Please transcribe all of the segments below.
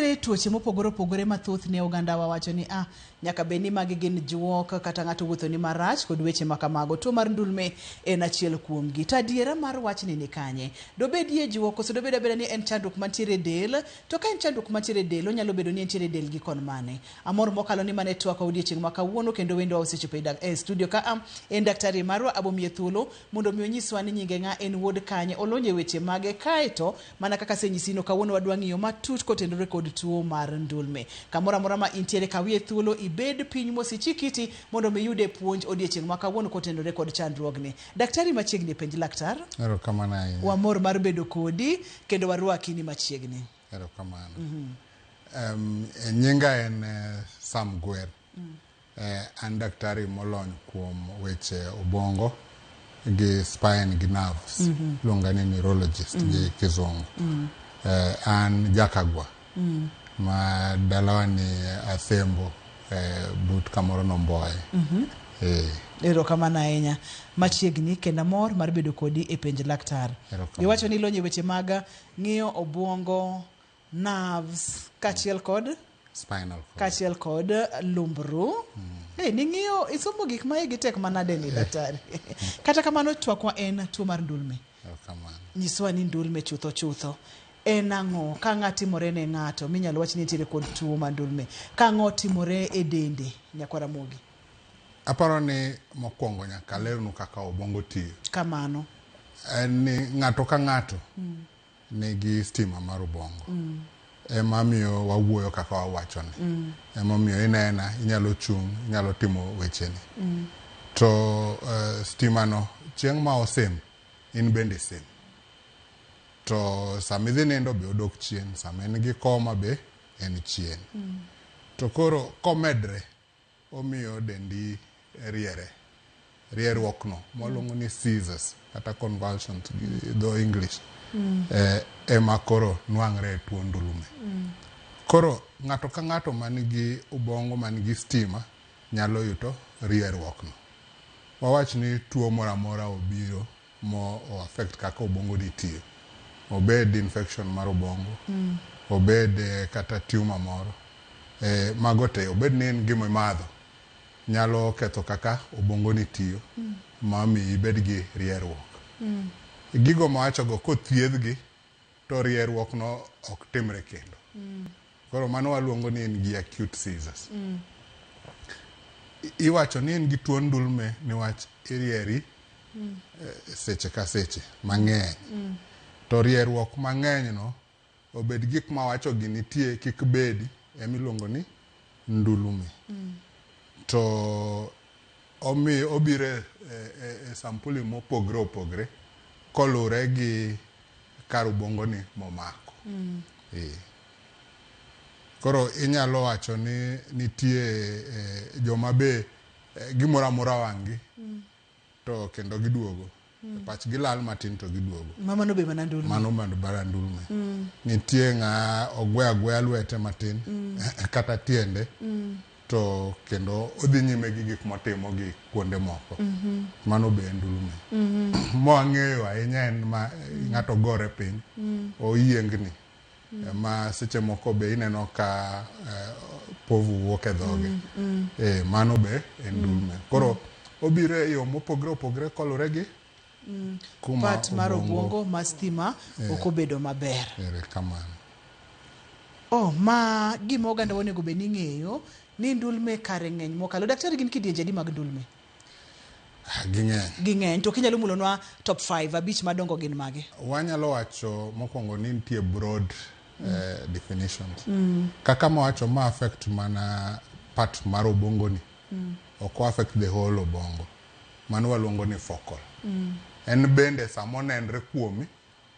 Nitiere tuoche mopogore opogore ma thothne ogandawa wacho ni ah, nyaka bed ni magi gin juok kata ng'ato wuotho ni marach kod weche ma kamago. Tuo mar ndulme en achiel kuomgi. To adiera mar wachni ni kanye? Dobedie juok koso dobed abeda ni en chandruok mantiere e del? To ka en chandruok mantiere e del, onyalo bedo ni entiere e del gi kon mane? Amor mokalo ni mane twakwa odiechieng' ma kawuono kendo wendwa osechopo e studio ka a en daktari marwa abomiye thuolo mondo mi onyiswa ni nyinge ng'a, en wuod kanye, olony e weche mage. Kaeto mana kaka asenyisino, kawuono wadwa ng'iyo matut kotenore kod tuo mar ndulme. Kamoro amora ma intiere, kawie thuolo ibed piny mos ichik iti mondo mi iyude puonj odiechieng' ma kawuono kotenore kod chandruogni. Daktari machiegni e penj laktar. Erokamano ahinya. Wamor mar bedo kodi kendo warwaki ni machiegni. Erokamano. Nyinga en Sam Gwer. An daktari molony kuom weche obongo gi spine gi nerves. Iluonga ni neurologist gi kizungu. An Jakagwa. Ma dalawa ni Asembo but kamoro Nomboye. Erokamano ahinya. Machiegni kendo amor mar bedo kodi e penj laktar. Iwacho ni ilony e weche mag ng'iyo obwongo, nerves kaachiel kod spinal cord. Kaachiel kod lumbru. Hey, ning'iyo isomo gik ma igi tek manade ni daktari. Kata kamano twakwa en tuo mar ndulme. Erokamano. Nyiswa ni ndulme chutho chutho en ang'o? Ka ang'o timore ne ng'ato minyalo wach ni nitiere kod tuo mar ndulme? Ka ang'o timore e dende nyakwar Ramogi? Aparo ni mokwongo nyaka alernu kaka obwongo tiyo. Kamano. En ni ng'ato ka ng'ato nigi stima mar ubongo. Ema miyo wawuoyo kaka wawachoni. Emomiyo inena, inyalo chung', inyalo timo wecheni. To stima no chieng' ma osim, in bende isim. To sama idhi nindo be odok chien, sama en gi koma be en chien. To koro komedre, omiyo dendi riere. Rieruok no mwaluongo ni seizures kata convulsions gi dho English ema koro nwang're e tuo ndulume. Koro ng'ato ka ng'ato man gi ubongo man gi stima nyalo yudo rieruok no. Wawach ni tuo moro amora obiro mo o affect kaka ubongo ni tiyo. Obed infection mar ubongo, obed kata tumor moro. Mago te, obed ni en gima imadho, nyalo ketho kaka ubongo ni tiyo, ma mi ibed gi rieruok. Gigo mawachogo kothiedhgi, to rieruok no ok timre kendo. Koro mano waluongo ni en gi acute seizures. Iwacho ni en gi tuo ndulme niwach irieri seche ka seche mang'eny. To rieruok mang'eny no obed gik mawacho gi nitie kik bedi emiluongo ni ndulume. To omi obiro e sampuli mopogre opogre kolure gi kar ubongo ni momako. Koro inyalo wacho ni nitie joma be gimoro amora wang' gi to kendo giduogo. Pachgi lal matin to giduogo. Mano be mana ndulme. Mano mana ndulme. Nitie ng'a ogwe agweya lwete matin kata tiende to kendo odhi nyime gi gik motimo gi kuonde moko. Mano be en ndulme. Mwang'eyo ahinya en ma ng'ato gore piny, oyiengni. Ma seche moko be ineno ka povu wuok e dhoge. Mano be en ndulme. Koro obiro e yo mopogre opogre kolure gi kuma part mar obwongo ma stima ok obedo maber. Erokamano. Oh, ma gima oganda onego bed ni ng'eyo ni ndulme kare ng'eny mokalo. Daktari, gin kidienje adi mag ndulme? Ging'eny. Ging'eny. To kinyalo mulonwa top 5, abich madongo gin mage? Wanyalo wacho mokwongo ni nitie broad definitions. Kaka mawacho ma affect mana part mar obongo ni. Ok o affect the whole obongo. Mano waluongo ni focal. En bende sama onenre kuomi,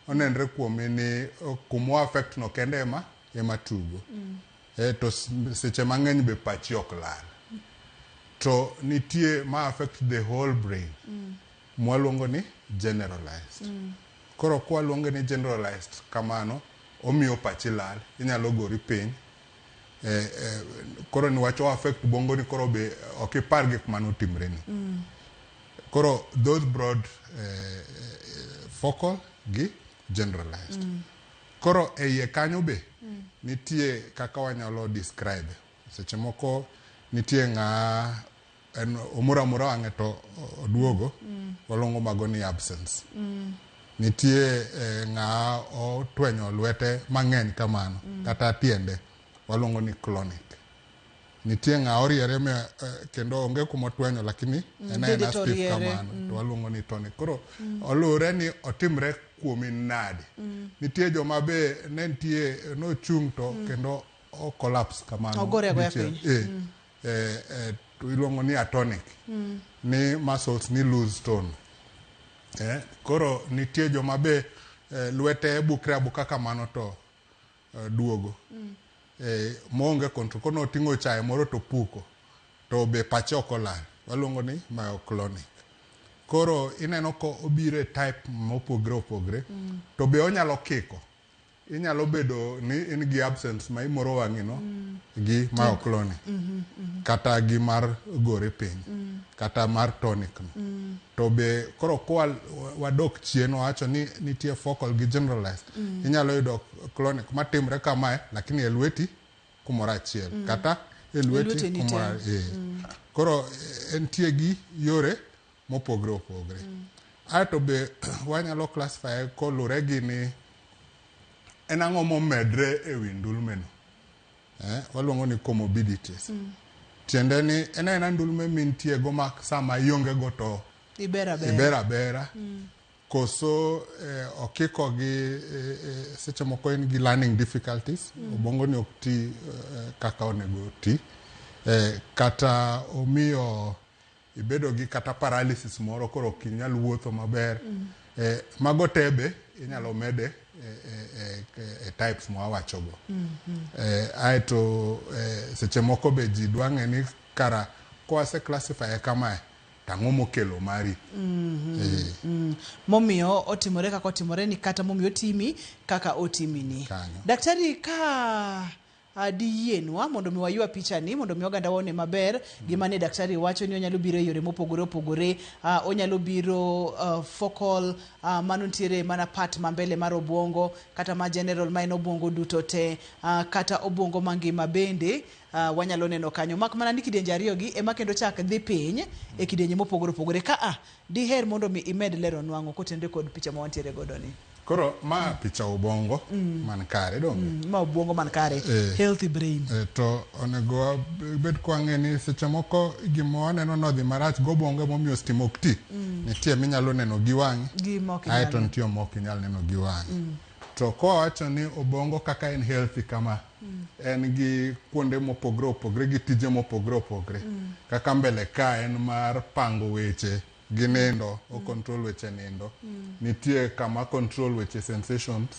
onenre kuomi ni kuma o affect no kende ema tugo. To seche mang'eny be pachi ok lal. To nitie ma affect the whole brain. Mwaluongo ni generalized. Koro kwaluonge ni generalized kamano, omiyo pachi lal, inyalo gori piny. Koro niwach o affect bongo ni koro be ok ipar gik manotimre ni. Koro those broad focal gi generalized. Koro e iye kanyo be nitie kaka wanyalo describe. Seche moko nitie ng'a en omoro amora wang'e to oduogo, waluongo mago ni absence. Nitie ng'a otwenyo lwete mang'eny kamano kata tiende, waluongo ni clonic. Nitie ng'a oriere me, kendo onge kuma otwenyo lakini en Dende aena to stiff oriere. kamano to waluongo ni tonic. Koro oluwre ni otimre kuomi nade. Nitie joma be ne nitie nochung' to kendo o collapse kamano. Ogore agoya dichiel. piny. To iluongo ni atonic. Ni muscles ni lose tone. Koro nitie joma be lwete bukre abuka kamano to duogo. Moonge control. Koro noting'o chae moro to puko. To be pache ok olal. Waluongo ni myoclonic. Koro ineno ko obiro e type mopogre opogre. To be onyalo kiko. Inyalo bedo ni in gi absence ma imoro wang'i no gi myoclonic. Kata gi mar gore piny. Kata mar tonic no. To be koro kwa wadok chien wawacho ni nitie focal gi generalized. Inyalo yudo clonic matimre kamae lakini e lweti kumoro achiel. Kata e lweti lweteni te. kumoro Koro entie gi yore mopogre opogre. Aeto be wanyalo classify kolure gi ni en ang'o momedre e wi ndulme no. Waluongo ni comorbidities. Tiende ni en aena ndulme mintie go ma sama ionge go to Iber abera. iber abera. Koso okiko gi seche moko in gi learning difficulties. Obongo ni ok ti kaka onego ti. Kata omiyo ibedo gi kata paralysis moro koro ok inyal wuotho maber. Mago te be inyalo mede e types mwawachogo. Aeto seche moko be ji dwa ng'e ni kara kwase classify kamae to ang'o mokelo mari. Momiyo otimore kaka otimore ni kata momiyo otimi kaka otimi ni. Kanyo. Daktari, ka diyienwa mondo mi waywa picha ni mondo mi oganda one maber gima ne daktari wacho ni onyalo biro e yore mopogore opogore. Onyalo biro focal, mano nitiere mana part ma mbele mar obwongo, kata ma general ma en obwongo duto te, kata obwongo mangima bende wanyalo neno kanyo. Mak mana ni kidienje ariyo gi ema kendo chak dhi piny e kidienje mopogore opogore. Ka diher mondo mi imed lero nwang'o kotenore kod picha ma wantiere godo ni. Koro ma picha obwongo man kare donge? Ma obwongo man kare. Healthy brain. To onego wabed kwang'e ni seche moko gima waneno nodhi marach go obwongo emomiyo stima ok ti. Nitie minyalo neno gi wang'i. Gi ma ok inyal Aeto nitie ma ok inyal neno gi wang'i. To kowacho ni obwongo kaka en healthy kama, en gi kuonde mopogre opogre gi tije mopogre opogre. Kaka mbele ka en mar pango weche gi nindo, o control weche nindo. Nitie kama control weche sensations,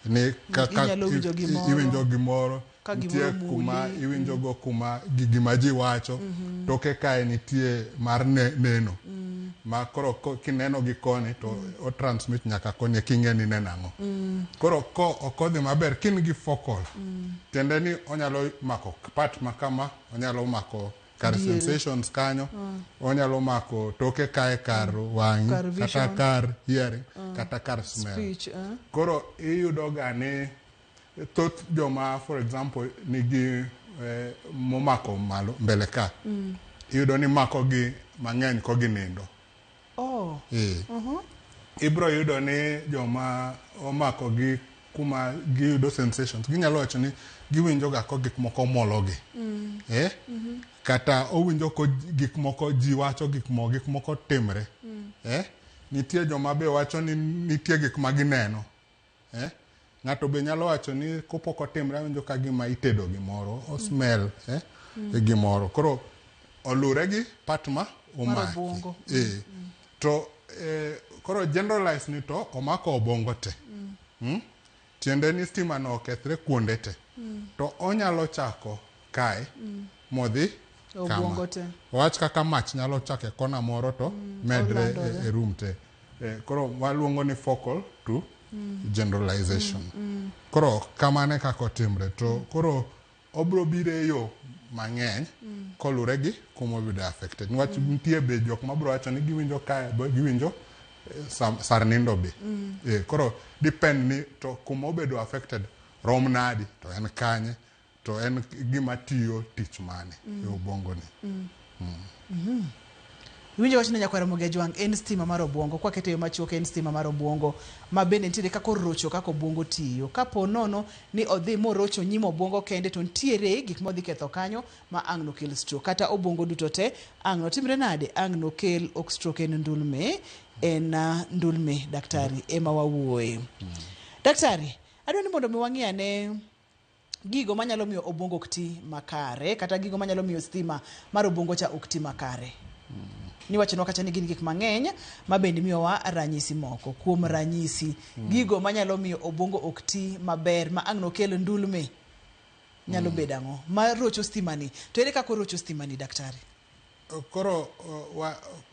ni kaka Inyalo winjo gimoro. iwinjo gimoro. Ka Nitie gimoro kuma muli. iwinjo go kuma gima ji wacho. Toke kae nitie mar neno. Ma koro kineno gi koni to o transmit nyaka koni king'e ni neno ang'o. Koro ko ok odhi maber kin gi focal. Tiende ni onyalo mako part ma kama, onyalo mako kar Diere. sensations kanyo, onyalo mako toke kae kar wang'i, Kar kata vision. kar hearing, kata kar smell. Speech, Koro iyudo ga ni thoth joma for example nigi momako malo mbele ka, iyudo ni mako gi mang'eny ko ginindo. Ibro yudo ni joma omako gi kuma giyudo sensations, ginyalo wacho ni giwinjo ga ko gik moko mologi. Kata owinjo ko gik moko ji wacho gik moko, gik moko timre. Nitie joma be wacho ni nitie gik ma gineno. Ng'ato be nyalo wacho ni kopok otimre awinjo ka gima itedo gimoro, o smell, gimoro. Koro olure gi part ma omaki. Mar obwongo. To koro generalize ni to omako obwongo te. Tiende ni stima no okethre kuonde te. To onyalo chako kae modhi kama. Obwongo te. Wach kaka mach nyalo chako e kona moro to medre olandore. e room te. Koro waluongo ni focal to generalization. Koro kamano e kaka otimre. To koro obro biro e yo mang'eny kolure gi kuma obedo affected. Niwach nitie be jok mabro wacho ni giwinjo kae, be giwinjo Sar nindo be. Koro depend ni to kuma obedo affected rom nadi, to en kanye, to en gima tiyo tich mane e obwongo ni. Iwinjo wach ni nyakwar Ramogi Ajwang' en stima mar obwongo. Kwakete e yo machuok en stima mar obwongo ma bende nitiere kaka orocho kaka obwongo tiyo. Kapo nono ni odhi morocho nyim obwongo kende to nitiere gik modhi ketho kanyo ma ang' nokel stroke. Kata obwongo duto te ang' notimre nade? Ang' nokel ok stroke en ndulme, en ndulme daktari ema wawuoye. Daktari, adwa ni mondo mi wang'i ane gigo manyalo miyo obwongo ok ti makare kata gigo manyalo miyo stima mar obwongo cha ok ti makare. Niwachonwa kacha ni gin gik mang'eny ma bende miyowa ranyisi moko. Kuom ranyisi, gigo manyalo miyo obwongo ok ti maber ma ang' nokel ndulme nyalo bedo ang'o? Ma rocho stima ni. To ere kaka orocho stima ni daktari? Koro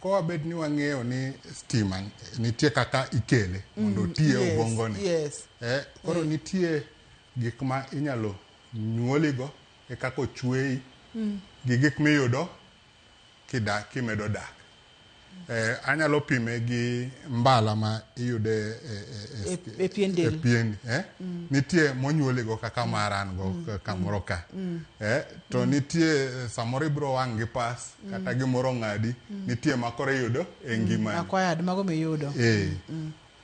kowabed ni wang'eyo ni stima nitie kaka ikele mondo oti e obwongo ni. Koro nitie gik ma inyalo nyuoligo e kaka ochweyi gi gik miyudo kimedo dak. Anyalo pime gi mbala ma iyude e pien del. E pien, Nitie monyuoligo kaka mara an go kamoro ka. To nitie samoro ibiro wang' gi pas kata gimoro ng'adi, nitie ma koro iyudo e ngimani. Acquired, mago miyudo.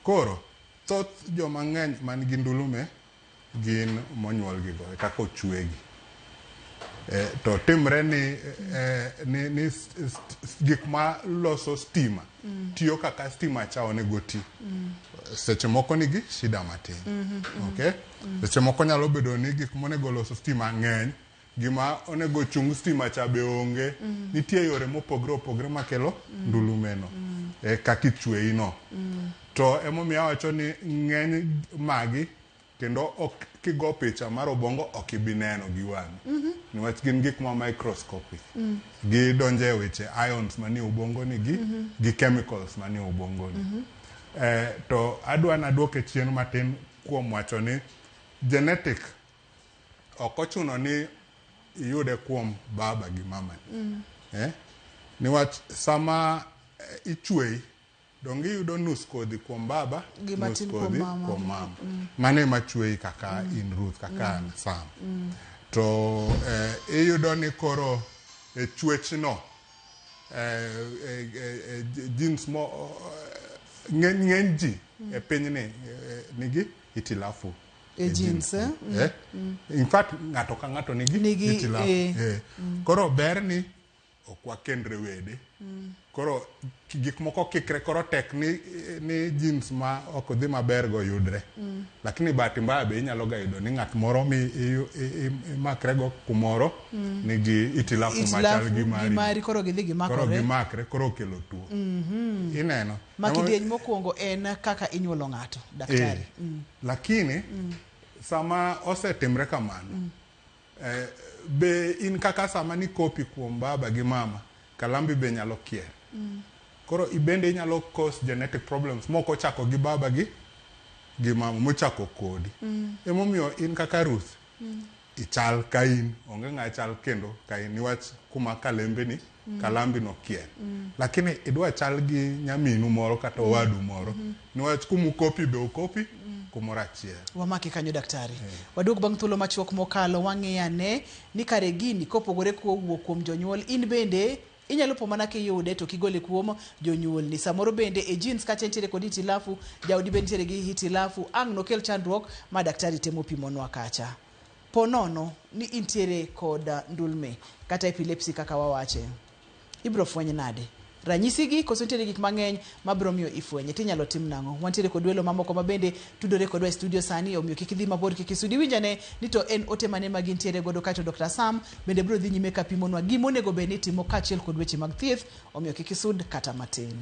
Koro thoth joma ng'eny man gi ndulume gin monyuol gigo e kaka ochwegi. To timre ni gik ma loso stima tiyo kaka stima cha onego ti. Seche moko nigi shida matin. Okay? Seche moko nyalo bedo ni gik monego loso stima ng'eny, gima onego chung stima cha be onge. Nitie yore mopogre opogre makelo ndulume no. Kaka ichweyi no. To emomiyo awacho ni ng'eny magi kendo ok kigo picha mar obwongo ok ibi neno gi wang'i. Niwach gin gik ma microscopic. Gidonjo e weche ions manie obwongo ni gi chemicals manie obwongo ni. To adwa naduoke chien matin kuom wacho ni genetic ok ochuno ni iyude kuom baba gi mama ni. Niwach sama ichweyi donge iyudo nus kodhi kuom baba, Gi nus matin kuom kodhi mama. kuom mama. Mano ema chweyi kaka in Ruth, kaka an Sam. To iyudo ni koro e chwech no, genes mo, ng'eny ji e pinyni nigi hitilafu E genes, eh? In fact, ng'ato ka ng'ato nigi hitilafu. Koro ber ni ok wakendre wede. Koro gik moko kikre, koro tek ni genes ma ok dhi maber go yudre. Lakini bahati mbaya be inyalo ga yudo ni ng'at moro mi imakre go kumoro nigi hitilafu machal gi mari. Mari koro gidhi gimakore. Koro gimakre, koro okelo tuo. Ineno. Ma kidieny mokwongo en kaka inyuolo ng'ato, daktari. Lakini sama osetimre kamano, be in kaka sama ni kopi kuom baba gi mama, kalambi be nyalo kier. Koro ibende inyalo cause genetic problems moko ochako gi baba gi mama mochako kodi. Emomiyo in kaka Ruth, ichal ka in, onge ng'a chal kendo ka in, niwach kuma kalembe ni, kalambi no kier. Lakini idwa chal gi nyaminu moro kata owadu moro, niwach kuma ukopi be ukopi kumoro achiel. Wamaki kanyo daktari. Waduog bang' thuolo machuok mokalo wang'i ane ni kare gini kopogore kowuok kuom jonyuol, in bende inyalo po mana kiyude to kigole kuom jonyuolni. Samoro bende e genes kacha nitiere kod hitilafu, jaodi be nitiere gi hitilafu, ang' nokel chandruok ma daktari temo pimonwa kacha. Po nono ni intiere kod ndulme kata epilepsy kaka wawache, ibro fweny nade? Ranyisi gi koso nitiere gik mang'eny mabiro miyo ifwenye, tinyalo tim nang'o? Wantiere kod welo mamoko ma bende tudore kodwa e studio sani, omiyo kik idhi mabor, kik isudi. Iwinj ane ni to en ote mane ma gintiere godo, kaeto Dr. Sam bende biro dhi nyime ka pimonwa gima onego bed ni itimo kaachiel kod weche mag thieth, omiyo kik isud kata matin.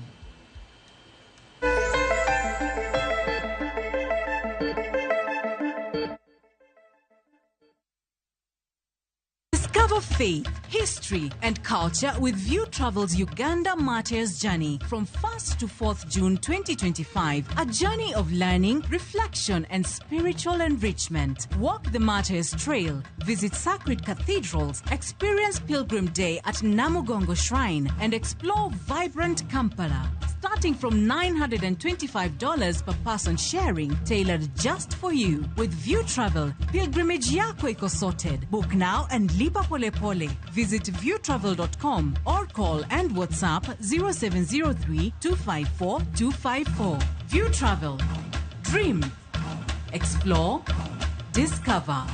Discover faith, history, and culture with View Travels Uganda Martyrs Journey from 1st to 4th June 2025. A journey of learning, reflection, and spiritual enrichment. Walk the Martyrs Trail, visit sacred cathedrals, experience Pilgrim Day at Namugongo Shrine, and explore vibrant Kampala. Start Starting from $925 per person sharing, tailored just for you. With View Travel, pilgrimage yako iko sorted. Book now and lipa pole pole. Visit viewtravel.com or call and WhatsApp 0703 254 254. View Travel. Dream. Explore. Discover.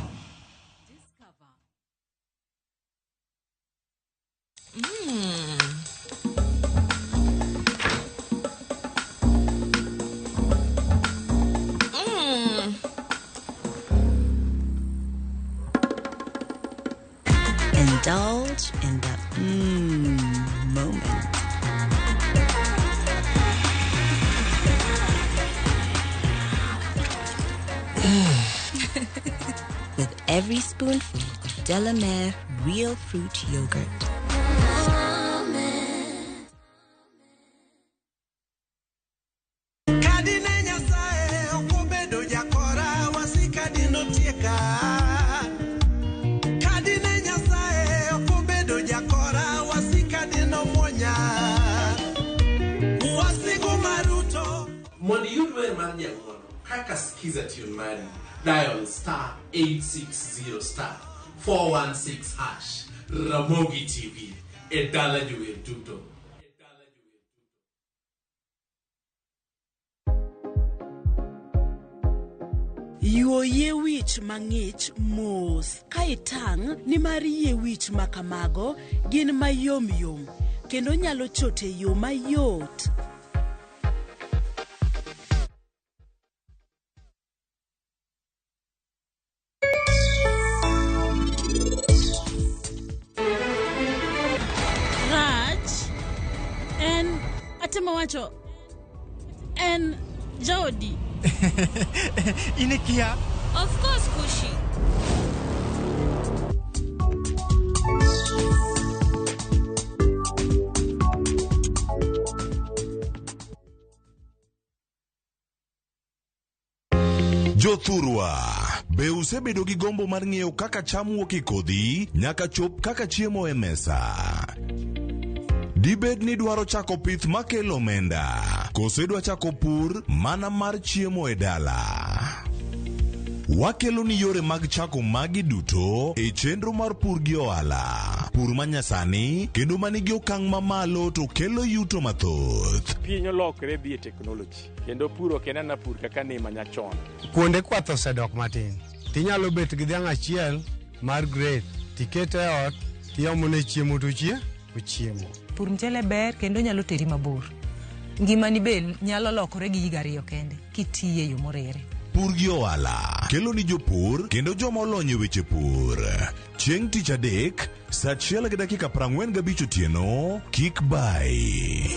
Indulge in the moment. With every spoonful of Delamere real fruit yogurt. Kadine Nyasaye ok obedo jakora wasika dinotieka. Kadine Nyasaye ok obedo jakora wasika dinomuonya. Wasigu maruto. Mondo iyud wer mar Nyang'ono kaka Skiza tune mari, dial star 860 star 416 hash. Ramogi TV e dala jower duto. Yuo yie wich mang'ich mos ka itang' nimar yie wich ma kamago gin mayomyom kendo nyalo chot e yo mayot. Rach en atemo wacho en jaodi. Inikia. Of course, Kushi. Jothurwa, be usebedo gi gombo mar ng'eyo kaka cham wuok e kodhi nyaka chop kaka chiemo e mesa? Dibed ni dwaro chako pith makelo omenda, koso idwa chako pur mana mar chiemo e dala? Wakelo ni yore mag chako magi duto e chenro mar pur gi ohala. Pur manyasani kendo manigi okang' mamalo to kelo yuto mathoth. Piny olokre dhi e teknoloji kendo pur ok en ana pur kaka ne manyachon. Kuonde kwath osedok matin. Tinyalo bet gi dhiang' achiel mar grade, tikete e ot, tiomone chiemo to ochiemo. Pur mchele ber kendo nyalo teri mabor. Ngimani be nyalo lokore gi higa ariyo kende kitiye e yo moriere. Pur gi ohala kelo ni jopur kendo joma olony e weche pur. Chieng' tich adek, saa 1:45 otieno, kik bai.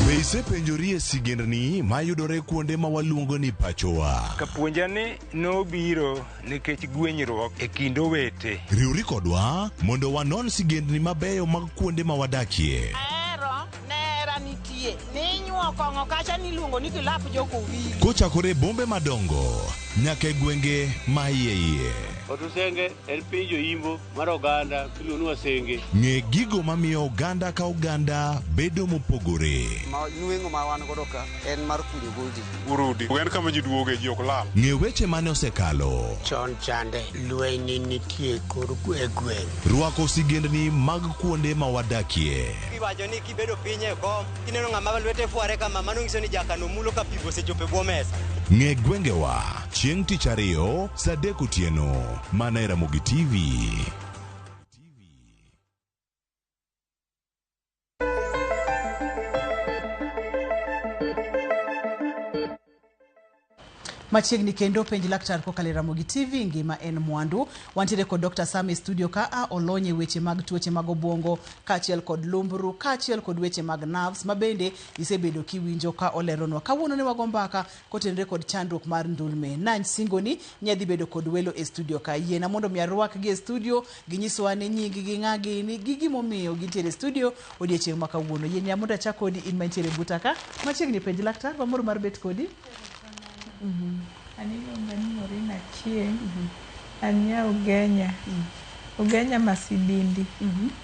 Be isepenjori e sigendni mayudore kuonde ma waluongo ni pachowa? Kapuonja ni nobiro nikech gwenyruok e kind owete. Riwri kodwa mondo wanon sigendni mabeyo mag kuonde ma wadakie. Ahero nera nitie ninyuo kong'o kacha niluongo ni kilap jokowili. Kochakore e bombe madongo nyaka e gwenge ma iye iye. Otusenge en piny joimbo mar oganda miluongo ni Wasenge. Ng'e gigo mamiyo oganda ka oganda bedo mopogore. Ma nweng'o ma wan godo ka en mar kunyo goldi. Urudi en kama ji duoge ji ok lal. Ng'e weche mane osekalo. Chon chande lweny nitie kor e gweng'. Rwako sigendni mag kuonde ma wadakie. Iwacho ni kibedo piny e kom kineno ng'ama lwete fware kama mano nyiso ni jakano mulo ka pi osechopo e bwo mesa. Ng'e gwengewa chieng' tich ariyo saa 3 otieno mana e Ramogi TV. Machiegni kendo penj laktar kokalo e Ramogi TV, ngima en mwandu. Wantiere kod Dr. Sam e studio ka a olony e weche mag tuoche mag obwongo kaachiel kod lumbru kaachiel kod weche mag nerves ma bende isebedo kiwinjo ka oleronwa. Kawuono ne wago mbaka kotenore kod chandruok mar ndulme. Nany singoni nyadhi bedo kod welo e studio ka. Yiena mondo mi arwakgi e studio ginyiswa ni nying gi ng'a gini gi gimomiyo gintiere e studio odiechieng' ma kawuono. Yiena mondo achak kodi in mantiere buta ka. Machiegni penj laktar, wamor mar bet kodi. An iluonga ni Maureen Achieng', an nya Ugenya. Ugenya Masidindi.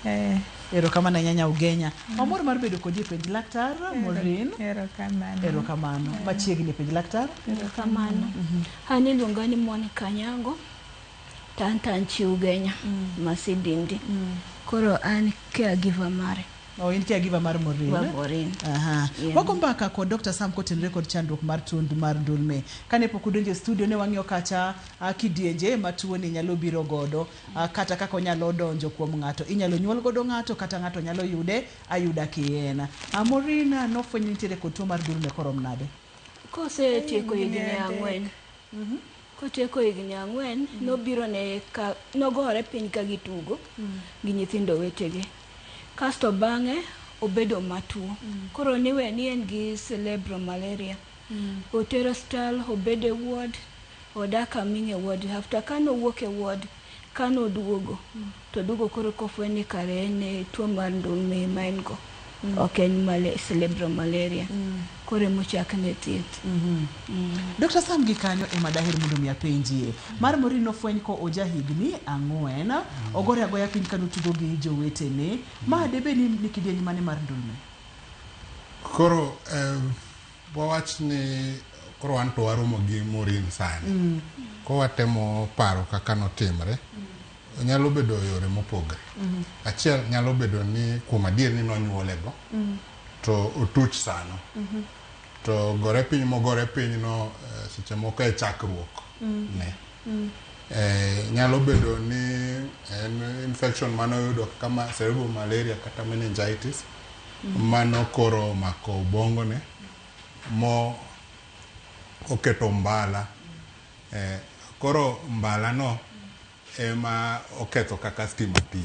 Eh. Erokamano ahinya nya Ugenya. Wamor mar bedo kodi e penj laktar Maureen. Erokamano. Erokamano. Machiegni e penj laktar. Erokamano. An iluonga ni Monica Nyango to an to an chi Ugenya Masidindi. Koro an caregiver mare. Oh, in caregiver mar Maureen. Mar Maureen. Aha. Yeah. Wago mbaka kod Dr. Sam kotenore kod chandruok mar tuo mar ndulme. Kane pok udonjo e studio ne wang'iyo kacha kidienje ma tuo ni nyalo biro godo, kata kaka onyalo donjo kuom ng'ato. Inyalo nyuol godo ng'ato kata ng'ato nyalo yude ayuda kien. Maureen nofwenyo ni nitiere kod tuo mar ndulme korom nade? Kosetieko higni Higni adek. 4. Kotieko higni 4 nobiro ne ka nogore piny ka gitugo gi nyithindo wetege. Kasto bang'e obedo matuo. Koro niwe ni en gi cerebral malaria. Otere osiptal, obedo e ward, odak aming'a e ward. After kanowuok e ward, kanoduogo, to duogo koro kofweny ni kare en e tuo mar ndulme ma en go. Ok en cerebral malaria. Koro emochakne thieth. Dr. Sam gi kanyo ema daher mondo mi apenjie. Mar Maureen nofweny ko oja higni 4, ogore agoya piny kanotugo gi jowetene. Ma debe ni ni kidieny mane mar ndulme? Koro wawach ni koro wan to waromo gi Maureen sani. Ko watemo paro kaka notimre, nyalo bedo yore mopogre. Achiel nyalo bedo ni kuom adier ni nonyuole go, to otuch sano. To gore piny mogore piny no seche moko e chakruok ne. Nyalo bedo ni en infection manoyudo kama cerebral malaria kata meningitis mano koro omako ubongo ne mo oketo mbala. Koro mbala no ema oketho kaka stima tiyo.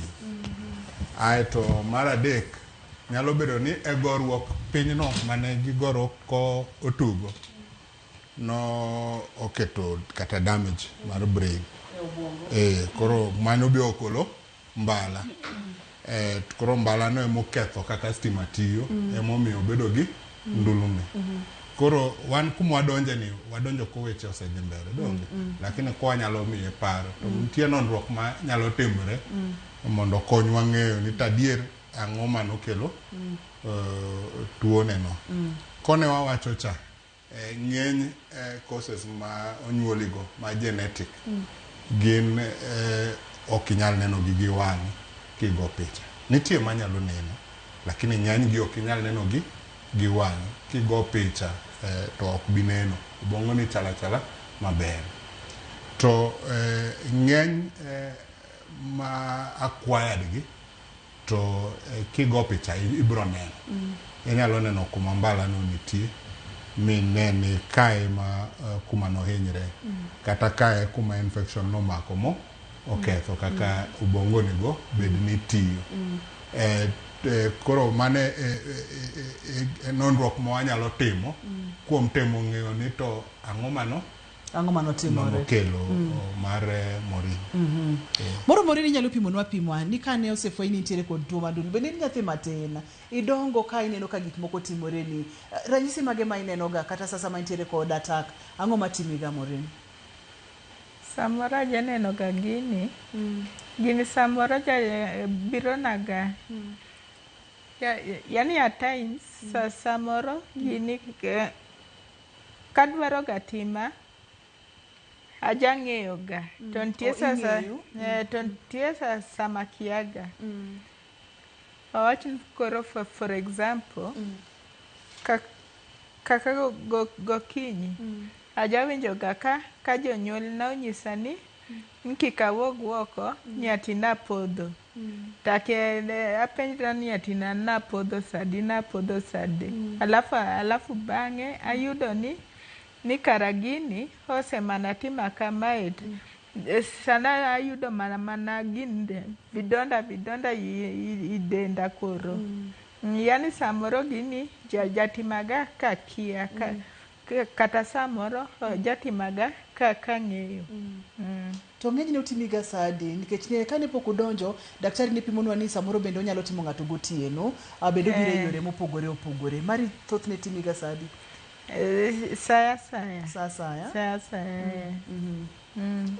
Aeto mar adek nyalo bedo ni e goruok pinyno mane gigoro ko otugo no oketo kata damage mar brain. Koro mano be okolo mbala. Koro mbala no emoketho kaka stima tiyo, emomiyo obedo gi ndulme. Koro wan kuma wadonje ni, wadonjo ko weche osedhi mbele, donge? Lakini ko wanyalo miye paro, to nitie nonruok ma nyalo timore mondo okonywa ng'eyo ni tadier ang'o manokelo tuone no. Kone wawacho cha, ng'eny causes ma onyuoligo ma genetic gin ok inyal neno gi gi wang'i kigo picha. Nitie manyalo neno, lakini ng'eny gi ok inyal neno gi gi wang'i. Kigo picha to ok bi neno. Obwongo ni chala chala maber. To ng'eny ma acquired gi to kigo picha ibro neno. Inyalo neno kuma mbala no nitie mine ni kae ma kuma nohinyre kata kae kuma infection nomako mo oketho kaka ubongo ni go bed ni tiyo. Koro mane nonruok ma wanyalo timo kuom temo ng'eyo ni to ang'o mano Ang'o manotimore? manokelo mar Maureen. Moro Maureen inyalo pimonwa pimwa ni kane osefweny ni nitiere kod tuo mar ndulme, bende in nyathi matin, idongo ka ineno ka gik moko timore ni. Ranyisi mage ma ineno ga kata sasa ma intiere kod attack, ang'o matimi ga Maureen? Samoro ajaneno ga gini. Gini samoro ja biro naga. Yani at times samoro gini kadwaro ga tima ajang'eyo ga to nitie Oh, sasa ing'eyo? To nitie sama kiaga. Wawach ni koro for example kaka gokinyi ajawinjo ga ka jonyuolna onyisa ni kik awuog oko ni ati napodho. Take apenjra ni ati napodho sadi napodho sadi. Alafu bang'e ayudo ni kara gini osemana tima kamae. Sana ayudo mana gin vidonda vidonda i denda koro. Yani samoro gini jatimaga kakia kata samoro jatimaga kang'eyo. To ng'enyne otimiga sa adi? Nikech ne kane pok udonjo, daktari ne pimonwa ni samoro bende onyalo timo ng'ato gotieno, bende obiro e yore mopogore opogore. Mari thothne timiga sa adi? Sa asaya. Sa asaya. Sa asaya.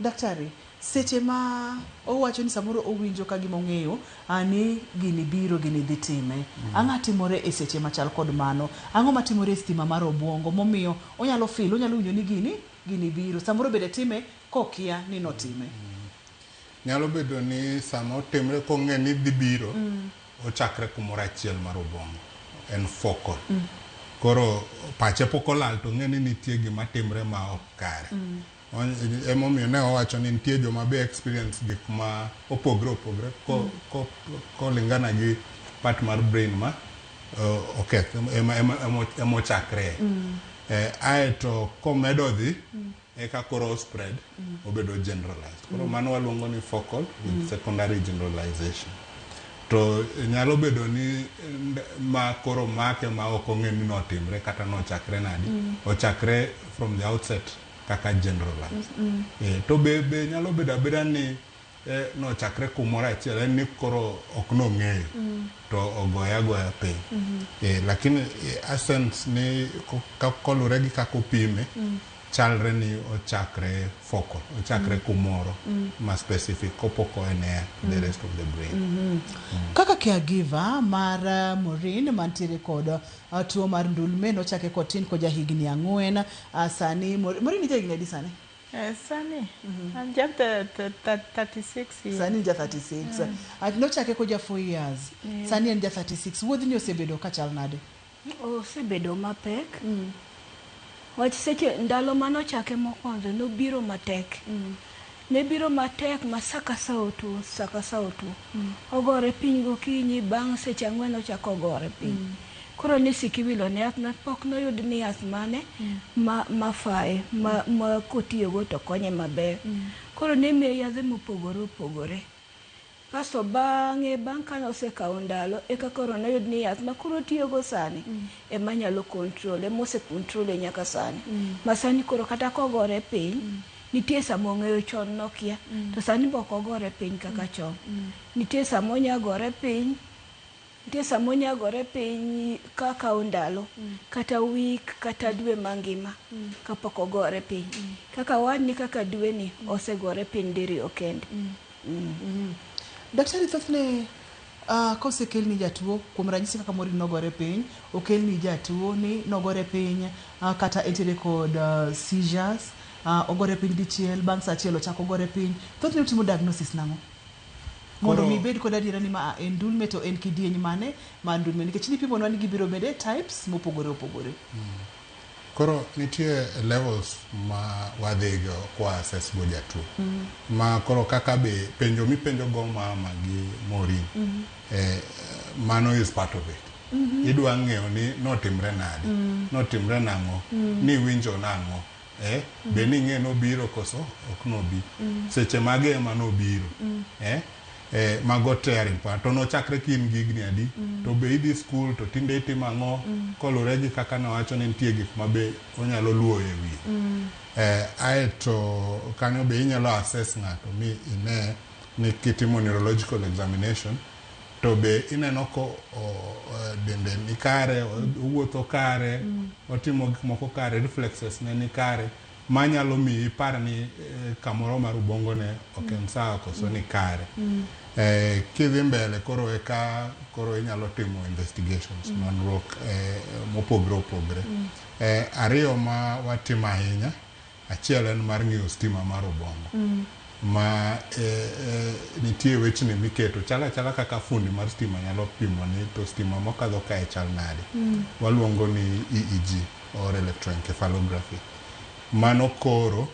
Daktari, seche ma owacho ni samoro owinjo ka gima ong'eyo ni gini biro gini dhi time. Ang'o timore e seche machal kod mano? Ang'o matimore e stima mar obuongo momiyo onyalo feel, onyalo winjo ni gini biro. Samoro bende time kokia ni notime. Nyalo bedo ni sama otimre kong'e ni dhi biro, ochakre kumoro achiel mar obwongo. En focal. Koro pache pok olal to ong'e ni nitie gima timre ma ok kare. Emomiyo ne owacho ni nitie joma be experience gik ma opogre opogre kolingana gi part mar brain ma oketh ema ochakre. Aeto komedo dhi eka koro spread obedo generalized. Koro mano waluongo ni focal with secondary generalization. To nyalo bedo ni ma koro make ma ok ong'e ni notimre kata nochakre nadi. Ochakre from the outset kaka generalized. To be nyalo bedo abeda ni nochakre kumoro achiel en ni koro ok nong'eyo to ogoye agoya piny. Lakini essence ni kolure gi kaka opime chalre ni ochakre focal, ochakre kumoro ma specific kopok oenea to the rest of the brain. Kaka caregiver mar Maureen mantiere kod tuo mar ndulme nochake kotin ko jahigni 4 sani Maureen ja higni adi sani? Sani an ja 36 years. Sani ja 36. Nochake ko ja 4 years. Sani en ja 36. Wuodhni osebedo kachal nade? Osebedo mapek. Wach seche ndalo manochake mokwongo nobiro matek. Ne biro matek ma saka sa otuo, saka sa otuo. Ogore piny gokinyi, bang' seche 4 ochako ogore piny. Koro ni sikiwilo ne yath no pok noyud ni yath mane mafaye ma kotiyogo to konye maber. Koro ne miye yadhe mopogore opogore. Kasto bang'e bang' kane osekawo ndalo eka koro noyud ni yath ma koro otiyogo sani ema nyalo control, ema ose control nyaka sani. Ma sani koro kata kogore piny nitie sama ong'eyo chon nokia to sani be ok ogore piny kaka chon. Nitie sama onyagore piny, nitie sama onyagore piny kakawo ndalo kata week kata dwe mangima kapok ogore piny. Kaka wadni kaka dweni osegore piny diriyo kende. Daktari, thothne kosekelni jatuo, kuom ranyisi kaka Maureen nogore piny, okelni jatuo ni nogore piny kata entiere kod seizures, ogore piny dichiel, bang' sa achiel ochako ogore piny. Thothne utimo diagnosis nang'o? Mondo mi ibed kod adiera ni ma en ndulme to en kidieny mane mar ndulme, nikech nipimonwa ni gibiro bede types mopogore opogore. Koro nitie levels ma wadhigo kwa assess go jatuo. Ma koro kaka be penjo mipenjo go mama gi Maureen, mano is part of it. Idwa ng'eyo ni notimre nade, notimre nang'o, ni winjo nang'o, be ning'e nobiro koso ok nobi. Seche mage ema nobiro. Mago te are important. To nochakre ka in gi higni adi, to be idhi school to tinde itimo ang'o, kolure gi kaka nawacho ni nitie gik ma be onyalo luwo e wiye. Aeto kanyo be inyalo assess ng'ato mi ine ni kitimo neurological examination to be ineno ko dende ni kare, owuotho kare, otimo gik moko kare, reflexes ne ni kare, manyalo miyi ipar ni kamoro mar ubongo ne ok en sawa koso ni kare. Kidhi mbele koro eka koro inyalo timo investigations, nonruok mopogre opogre. Ariyo ma watimo ahinya, achiel en mar ng'iyo stima mar obwongo. Ma nitie wechni miketo chal achala kaka fundi mar stima nyalo pimo ni to stima mokadho kae chal nade. Waluongo ni EEG or electroencephalography. Mano koro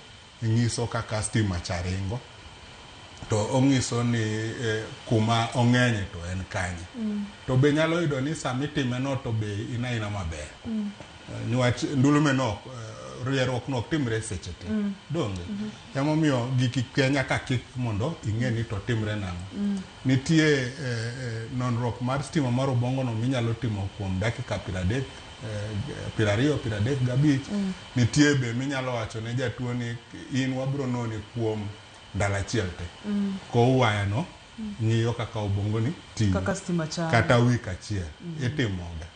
nyiso kaka stima cha ringo to ong'iso ni kuma ong'enye to en kanye. To be nyalo yudo ni sama itime no to be in aina maber. Niwach ndulme no rieruok no ok timre seche te. Donge? Emomiyo giki te nyaka kik mondo ing'e ni to timre nang'o. Nitie nonruok mar stima mar obwongo no minyalo timo kuom dakika 30, 20, 35. Nitie be minyalo wacho ne jatuo ni in wabro noni kuom ndalo achiel te. Kow waya no Ng'iyo kaka obongo ni tiyo. Kaka stima chalo. Kata week achiel itimoga.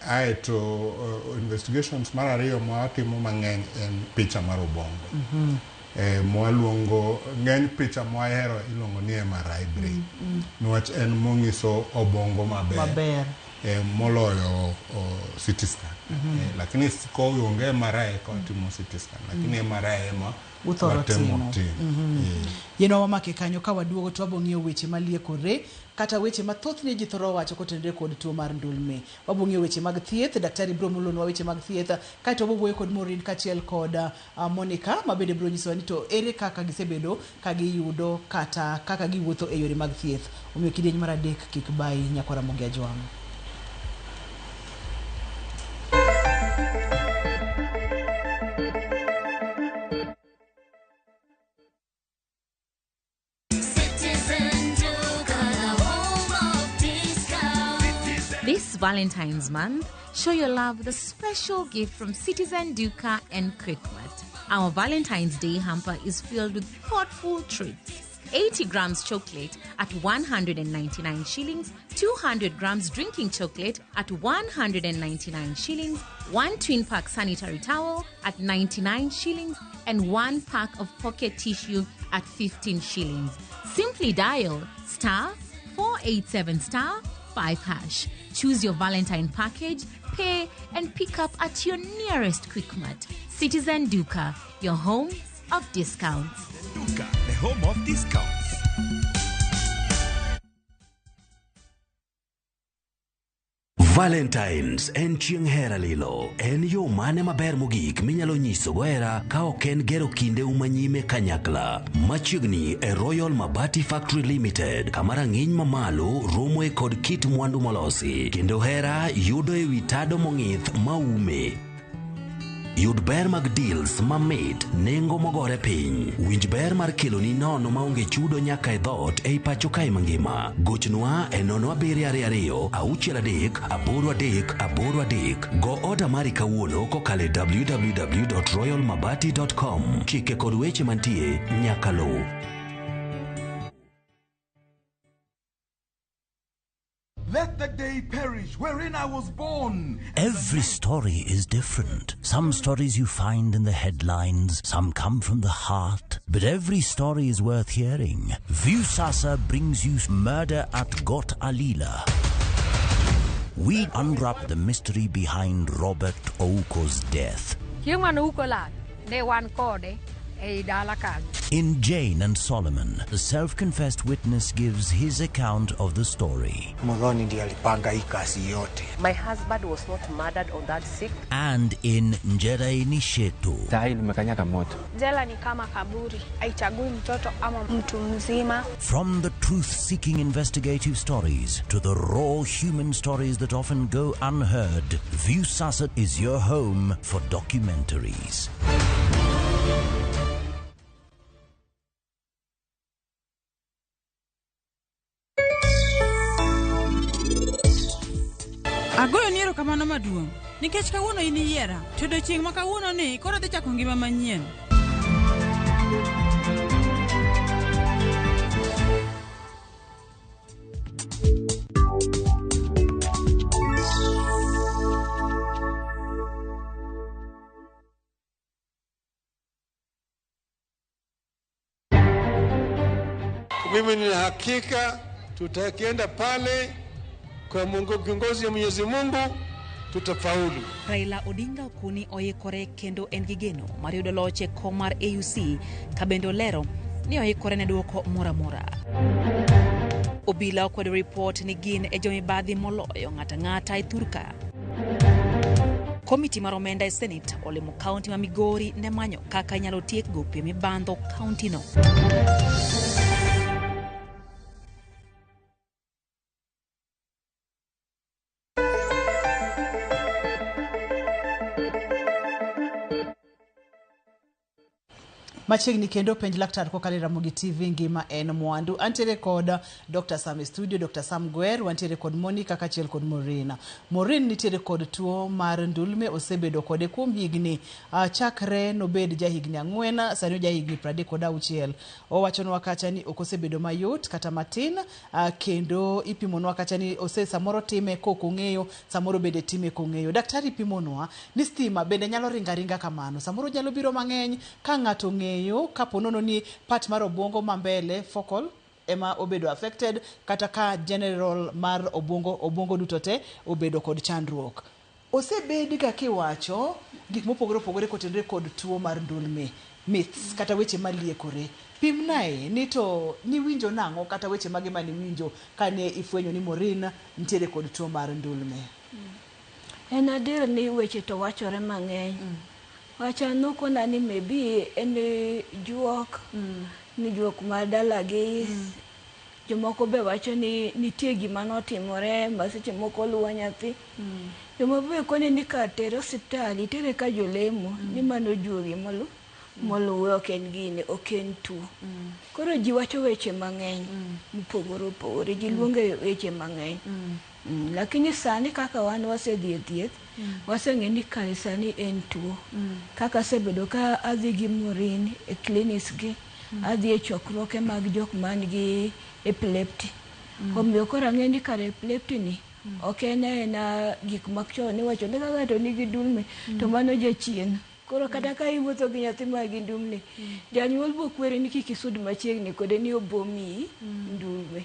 Aeto investigations mar ariyo ma watimo mang'eny en picha mar obongo. Mwaluongo ng'eny picha mwahero iluongo ni MRI brain. Niwach en mong'iso obongo maber. Maber. Moloyo CT scan. Lakini koonge MRI eka watimo CT scan. Lakini MRI ema Uthoro watemo timo. timo. Yienwa wamake kanyo ka waduogo to wabo ng'iyo weche maliekore kata weche ma thothne ji thoro wacho kotenore kod tuo mar ndulme. Wabo ng'iyo weche mag thieth, daktari biro mulonwa weche mag thieth, kaeto wabo wuoyo kod Maureen kaachiel kod Monica ma bende biro nyisowa ni to ere kaka gisebedo ka giyudo kata kaka giwuotho e yore mag thieth. Omiyo kidieny mar adek kik bayi nyakwar Ramogi Ajwang'. Citizen Duka, the home of discount. This Valentine's month, show your love with a special gift from Citizen Duka and Quickmart. Our Valentine's Day hamper is filled with thoughtful treats. 80 grams chocolate at 199 shillings, 200 grams drinking chocolate at 199 shillings, 1 twin pack sanitary towel at 99 shillings, and 1 pack of pocket tissue at 15 shillings. Simply dial star 487 star 5 hash. Choose your Valentine package, pay, and pick up at your nearest Quickmart. Citizen Duka, your home of discounts. Duka, the home of discounts. Valentines en chieng' hera lilo. En yo mane maber mogik minyalo nyisogo hera ka ok en gero kindeu manyime kanyakla. Machiegni e Royal Mabati Factory Limited, kama rang'iny mamalo romoe kod kit mwandu molosi, kendo hera yudo ewi tado mong'ith maume. Yud ber mag deals mamit, nengo mogore piny. Winj ber mar keloni nono maonge chudo nyaka e dhoot ei pacho kae mangima. Gochnwa e 0722 63 83 83. Go oda mari kawuono kokalo e www.royalmabati.com. Chike kod weche mantie nyaka luw. Let the day perish wherein I was born. Every story is different. Some stories you find in the headlines, some come from the heart, but every story is worth hearing. Viusasa brings you Murder at Got Alila. We unwrap the mystery behind Robert Ouko's death. Chieng' mane Ouko lal, ne wan kode ei dala kanyo. In Jane and Solomon, the self-confessed witness gives his account of the story. Muthoni ndiye alipanga hii kazi yote. My husband was not murdered on that 6th. And in Njeraini Shetu. Moto. Jela ni kama kaburi, haichagui mtoto ama mtu mzima. From the truth-seeking investigative stories to the raw human stories that often go unheard, Viusasa is your home for documentaries. Agoyo ni erokamano maduong' nikech kawuono in iyiera to odiochieng' ma kawuono ni koro adhi chako ngima manyien. Mimi nina hakika tutakienda pale kwa Mungu, kiongozi ya Mwenyezi Mungu tutafaulu. Raila Odinga okoni oikore kendo en gi geno mar yudo loch e kom mar AUC ka bende olero ni oikore ne duoko moro amora. Obila okwedo ripot ni gin e jomibadhi moloyo ng'ato ang'ata e thurka. Komiti mar omenda e Senate olimo kaunti ma Migori ne manyo kaka inyalo tiek gope mibandho kaunti no. Machiegni kendo penj laktar kokalo e Ramogi TV ngima en mwandu. Antiere kod Dr. Sam e studio, Dr. Sam Gwer, wantiere kod Monica kaachiel kod Maureen. Maureen nitiere kod tuo mar ndulme, osebedo kode kuom higni chakre nobed jahigni 4, sani ojahigni 36. Owachonwa kacha ni ok osebedo mayot kata matin, kendo ipimonwa kacha ni ose samoro time kok ong'eyo, samoro bende time kong'eyo. Daktari pimonwa ni stima bende nyalo ringa ringa kamano, samoro nyalo biro mang'eny ka ng'ato ong'eyo kapo nono ni part mar obwongo ma mbele focal ema obedo affected, kata ka general mar obwongo duto te obedo kod chandruok. Osebed ga kiwacho gik mopogore opogore kotenore kod tuo mar ndulme, myths kata weche maliekore. Pimnae ni to niwinjo nang'o kata weche mage maniwinjo kane ifwenyo ni Maureen nitiere kod tuo mar ndulme? En adier ni weche to wachore mang'eny. Wacha nokona ni maybe en juok, ni juok mar dalagi. Jomoko be wacho ni nitie gima notimore ma seche moko luwo nyathi. Jomoko be koni ni kar tere osiptal, itere ka jolemo, ni mano juogi moluwe, ok en gini, ok en tuo. Koro ji wacho weche mang'eny mopogore opogore, ji luonge weche mang'eny. Lakini sani kaka wan wasedhi e thieth, waseng'e ni kare sani en tuo. Kaka asebedo ka adhi gi Maureen e clinics gi, adhi e chokruoge mag jok man gi epilepsy. Omiyo koro ang'e ni kare epilepsy ni ok en aena gik machon iwacho ni ka ng'ato nigi ndulme to mano jachien. Koro kata ka iwuotho gi nyathi ma gi ndulme, janyuol bo kweri ni kik isud machiegni kode ni obo miyi ndulme.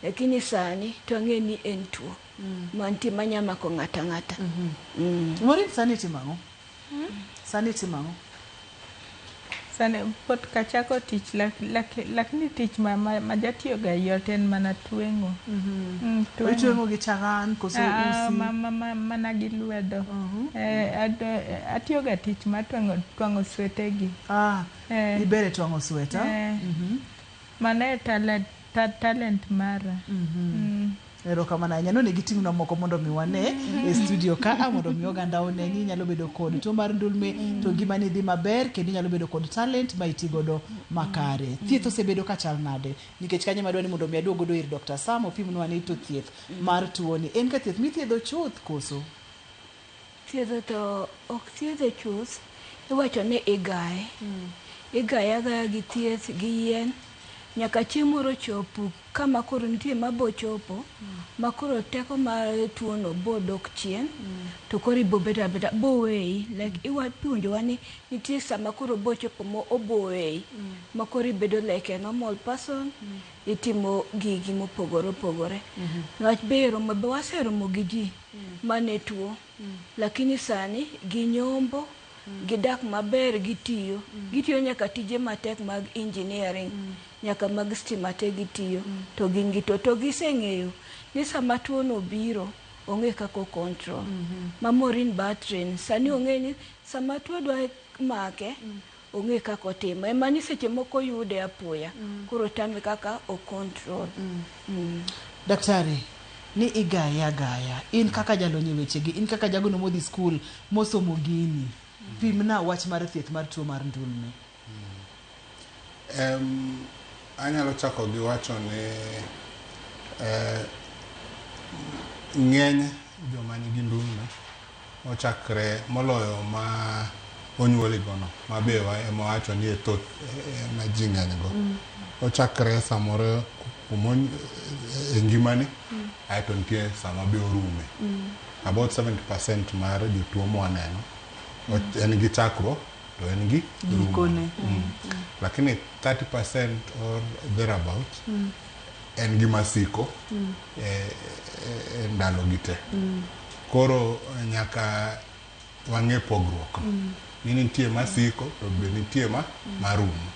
Lakini sani to ang'e ni en tuo mantie manya mako ng'ato ang'ata. Maureen sani itimo ang'o? Sani itimo ang'o? Sani pok achako tich, lakini tich ma jatiyoga yot en mana tweng'o. Tweng'o. Itweng'o gi charan koso usi? Mana gi lwedo. Atiyoga tich mar twang'o swete gi. Iber e twang'o sweta? Mano e talent mara. Erokamano ahinya. Nonego iting'nwa moko mondo mi wane e studio ka, mondo mi oganda one ni inyalo bedo kod tuo mar ndulme to ngimani dhi maber, kendo inyalo bedo kod talent ma iti godo makare. Thieth osebedo ka chal nade? Nikech kanyo ema adwa ni mondo mi aduog godo ir Dr. Sam opimnwa ni to thieth mar tuoni en ka thieth mithiedho chuth koso? Thiedho to ok thiedhe chuth, iwacho ni igaye. Igaye agaya gi thieth gi yien, nyaka chieng' moro chop kama koro nitie mabo chopo, ma koro teko mar tuono bo dok chien, to koro ibo bedo abeda, bo weyi. Like ipuonjowa ni nitie sama koro bo chopo mo obo weyi, ma koro ibedo like a normal person, itimo gigi mopogore opogore. Wach be romo, be waseromo gi ji mane tuo, lakini sani ginyombo, gidak maber, gitiyo. Gitiyo nyaka tije matek mag engineering, nyaka mag stima te gitiyo, to gin gi tuo. To giseng'eyo ni sama tuo no biro, ong'e kaka o control. Ma Maureen Batrin, sani ong'e ni sama tuo dwa make, ong'e kaka otimo. Ema ni seche moko yude apoya, koro tame kaka o control. Daktari, ni igaye agaya. In kaka jalony e wechegi, in kaka jagono modhi skul mosomo gini, pimna wach mar thieth mar tuo mar ndulme. Anyalo chako gi wacho ni ng'eny joma nigi ndulme ochakre moloyo ma onyuoli gono, ma be ema wacho ni e thoth ma ji ng'eny go. Ochakre samoro e ngimani, aeto nitie sama be orume. About 70% mar jotuo mwaneno en gi chakruok to en gi rumo. Gikone. Lakini 30% or thereabout en gima siko e ndalo gi te. Koro nyaka wang'e pogruok no. Ni nitie masiko to be nitie ma marumo.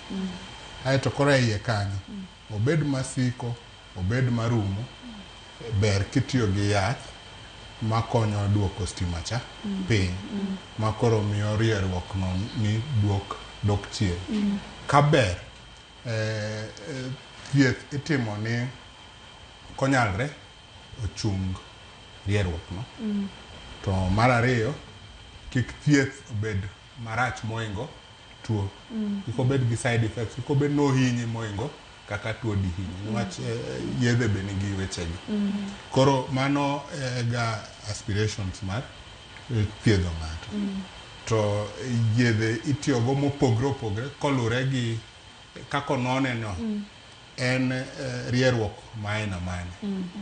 Aeto koro e iye kanyo, obed masiko, obed marumo, ber kitiyo gi yath makonyo duoko stima cha piny, ma koro miyo rieruok no ni dok chien. Ka ber, thieth itimo ni konyalre ochung rieruok no. To mar ariyo, kik thieth obed marach moingo tuo. Kik obed gi side effects, kik obed ni ohinyi moingo kaka tuo dihinyi niwach yedhe be nigi wechegi. Koro mano ga aspirations mar thiedho ng'ato. To yedhe itiyogo mopogre opogre kolure gi kaka onone no. En rieruok ma aina mane,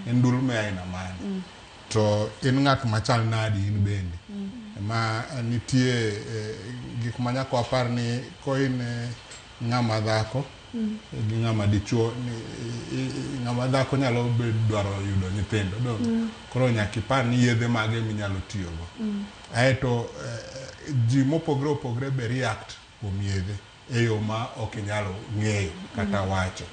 en ndulme aina mane, to in ng'at machal nadi in bende. Ma nitie gik ma nyaka wapar ni ko in ng'ama dhako gi ng'ama dichuo, ng'ama dhako nyalo dwaro yudo nyithindo dong. Koro nyaka ipar ni yedhe mage minyalo tiyogo. Aeto ji mopogre opogre be react kuom yedhe e yo ma ok inyal ng'eyo kata wacho.